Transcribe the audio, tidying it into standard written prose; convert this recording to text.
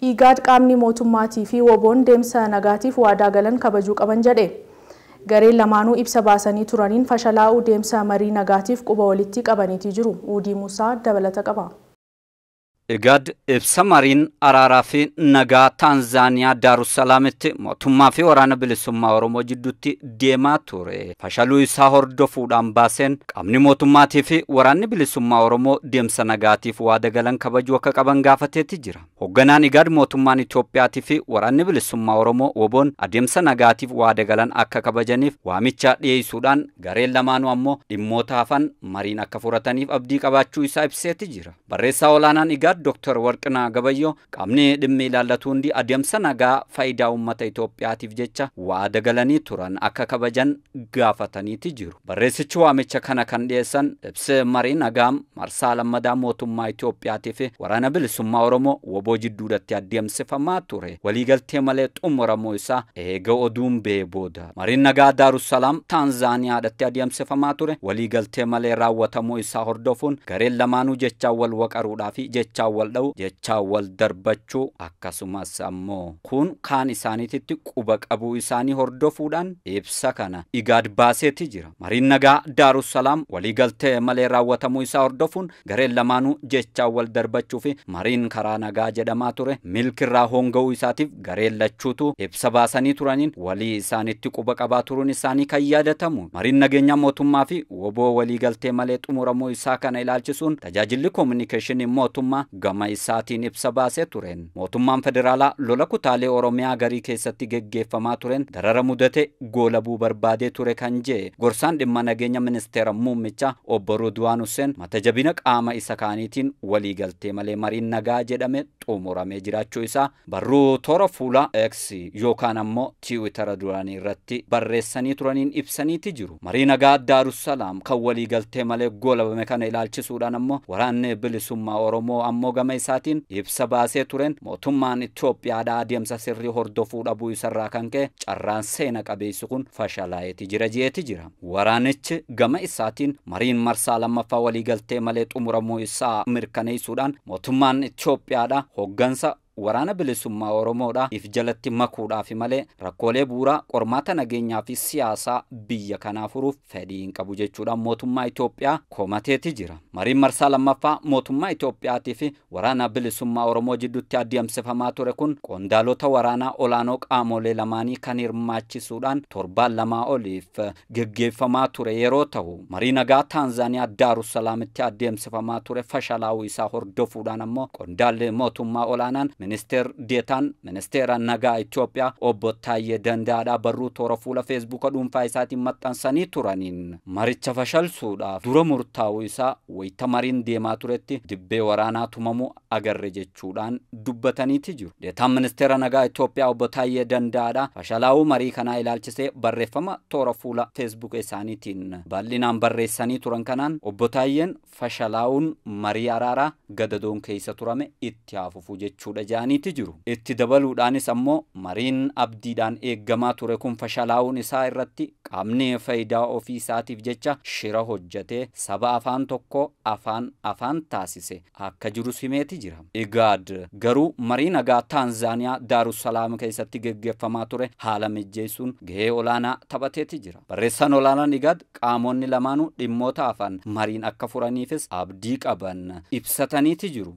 IGAD qaamni mootummaatii fi WBO'n deemsa nagaatiif waadaa galan kabajuu qaban jedhe. Gareen lamaanuu ibsa baasanii turaniin fashalaa'uu deemsa marii nagaatiif quba walitti qabaniitii jiru. Uudii Musaa dabalata qaba. IGAD ibsa mariin araaraa fi nagaa Taanzaaniyaa Daarussalaamitti mootummaa fi waraana bilisummaa Oromoo jidduutti deemaa ture. Fashaluu isaa hordofuudhaan baaseen qaamni mootummaatii fi waraanni bilisummaa Oromoo deemsa nagaatiif waada galan kabajuu akka qaban gaafateeti jira. Hoogganaan IGAD mootummaan Itoophiyaatii fi waraanni bilisummaa Oromoo WBO'n adeemsa nagaatiif waada galan akka kabajaniif waamicha dhiyeessuudhaan gareen lamaanuu ammoo dhimmoota hafan mariin akka furataniif abdii qabaachuu isaa ibseeti jira. Barreessaa olaanaan IGAD Dr. Warqinaa Gabayyoo qaamni dhimmi ilaallatu hundi adeemsa nagaa faayidaa uummata Itoophiyaatiif jecha waada galanii turan akka kabajan gaafataniiti jiru. Barreessichi waamicha kana kan dhiyeessan ibsa marii nagaa marsaa lammadaa mootummaa Itoophiyaatii fi waraana bilisummaa Oromoo WBO jidduudhatti adeemsifamaa ture. Waliigaltee malee xumuramuu isaa eega oduun ba'ee booda. Mariin nagaa Daarussalaam Taanzaaniyaadhatti adeemsifamaa ture. Waliigaltee malee raawwatamuu isaa hordofuun gareen lamaanuu jechaan wal waqaruudhaa fi jechaan wal dha'u, jechaan wal darbachuu, akkasumas ammoo kun kaan isaaniititti quba qabuu isaanii hordofuudhaan ibsa kana IGAD baaseeti jira. Mariin nagaa Daarussalaam waliigaltee malee raawwatamuu isaa hordofuun gareen lamaanuu jechaan wal darbachuu fi mariin karaa nagaa jedhamaa ture milkirraa honga'uu isaatiif gareen lachuutu ibsa baasanii turaniin walii isaanitti quba qabaa turuun isaanii kan yaadatamu. Mariin nageenyaa mootummaa fi WBO waliigaltee malee xumuramuu isaa kana ilaalchisuun tajaajilli koominikeeshinii mootummaa gama isaatiin ibsa baasee tureen. Mootummaan federaalaa lola kutaalee Oromiyaa garii keessatti geggeeffamaa tureen darara mudate goolabuu barbaadee ture kan jee gorsaan dhimma nageenya ministeera muummichaa obbo Rudwaan Hussein mata jabina qaama isa kaaniitiin waliigaltee malee mariin nagaa jedhame xumuramee jiraachuu isaa barruu toora fuula X yookaan ammoo Tiwiitara duraanii irratti barreessanii turaniin ibsaniiti jiru. Marii nagaa Daarussalaam kan waliigaltee malee goolabame kana ilaalchisuudhaan ammoo waraanni bilisummaa Oromoo ammoo gama isaatiin ibsa baasee tureen mootummaan Itoophiyaadhaa adeemsa sirrii hordofuu dhabuu isarraa kan ka'e carraan seena qabeessi kun fashalaa'eeti jira jeeti jira. Waraanichi gama isaatiin mariin marsaa lammaffaa waliigaltee malee xumuramuu isaa mirkaneessuudhaan mootummaan Itoophiyaadhaa hooggansa waraana bilisummaa Oromoodhaa if jalatti makuudhaaf malee rakkoolee bu'uuraa qormaata nageenyaa fi siyaasaa biyya kanaa furuuf fedhii hin qabu jechuudhaan mootummaa Itoophiyaa komateeti jira. Mariin marsaa lammaffaa mootummaa Itoophiyaatii fi waraana bilisummaa Oromoo jidduutti adeemsifamaa ture kun qondaalota waraanaa olaanoo qaamolee lamaanii kan hirmaachisuudhaan torbaan lamaa oliif geggeeffamaa ture yeroo ta'u, marii nagaa Taanzaaniyaa Daarussalaamitti adeemsifamaa ture fashalaa'uu isaa hordofuudhaan ammoo qondaalli mootummaa olaanaan Ministeer Deetaan Ministeera Nagaa Itoophiyaa obbo Taayyee Danda'aadhaa barruu toora fuula Feesbuuka dhuunfaa isaatiin maxxansanii turaniin maricha fashalsuudhaaf dura murtaa'uu isaa wayita mariin deemaa turetti dibbee waraanaa tumamuu agarre jechuudhaan dubbataniiti jiru. Deetaan Ministeera Nagaa Itoophiyaa obbo Taayyee Danda'aadhaa fashalaa'uu marii kanaa ilaalchisee barreeffama toora fuula Feesbuuka isaaniitiin bal'inaan barreessanii turan kanaan obbo Taayyeen fashalaa'uun marii araaraa gadadoon keessa turame itti hafuuf jechuudha jedhaniiti jiru. Itti dabaluudhaanis ammoo mariin abdiidhaan eeggamaa ture kun fashalaa'uun isaa irratti qaamni faayidaa ofii isaatiif jecha shira hojjetee saba afaan tokko afaan afaan taasise akka jirus himeeti jira. IGAD garuu marii nagaa Taanzaaniyaa Daarussalaam keessatti geggeeffamaa ture haala mijjeessuun gahee olaanaa taphateeti jira. Barreessaan olaanaan IGAD qaamonni lamaanuu dhimmoota hafan mariin akka furaniifis abdii qaban ibsataniiti jiru.